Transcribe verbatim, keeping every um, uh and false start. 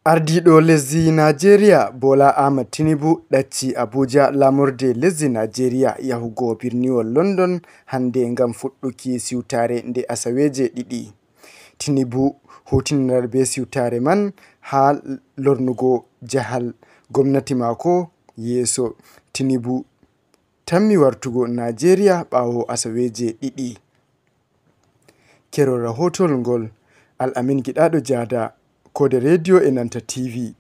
Ardiiɗo lesdi Najeriya, Bola Ahmed Tinubu, ɗacci Abuja, laamorde lesdi Najeriya, yahugo birniwol London hannde ngam fuɗɗuki siwtaare nde asaweeje ɗiɗi. Tinubu hutiniran bee siwtaare man haa lornugo jahal gomnati maako yeeso. Tinubu tammi wartugo Najeriya ɓaawo asaweeje ɗiɗi. Keerol rahootowol ngol, Al-Amin Giɗaaɗo Jaada, koode rediyo e nanta T V.